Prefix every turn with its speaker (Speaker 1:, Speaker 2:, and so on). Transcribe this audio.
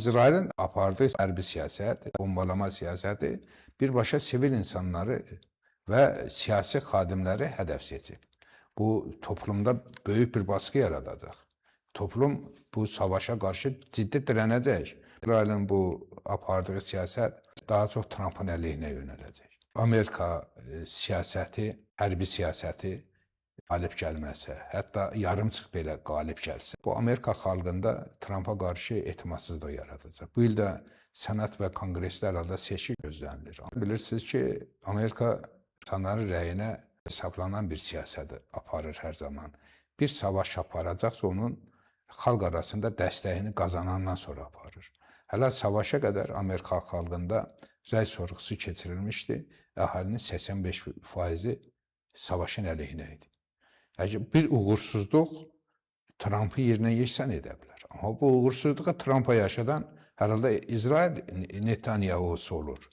Speaker 1: İsrailin apardığı hərbi siyasət, bombalama siyasəti birbaşa sivil insanları və siyasi xadimləri hədəf seçib. Bu toplumda böyük bir baskı yaradacaq. Toplum bu savaşa qarşı ciddi dirənəcək. İsrailin bu apardığı siyasət daha çox Trampın əleyhinə yönələcək. Amerika siyasəti, hərbi siyasəti qalib gəlməsə, hətta yarımçıq belə qalib gəlsə, bu Amerika xalqında Trampa qarşı etimadsızlıq yaradacaq. Bu il də Senat və Konqresdə hər seçki gözlənilir. Bilirsiniz ki, Amerika insanların rəyinə hesablanan bir siyasəti aparır hər zaman. Bir savaş aparacaqsa onun xalq arasında dəstəyini qazanandan sonra aparır. Hələ savaşa qədər Amerika xalqında rəy sorğusu keçirilmişdi. Əhalinin 85%-i savaşın əleyhinə idi. Əgər bir uğursuzluq Trampı yerinə yeksan edə bilər. Amma bu uğursuzluğu Trampa yaşadan hər halda İsrail Netanyahu'su olur.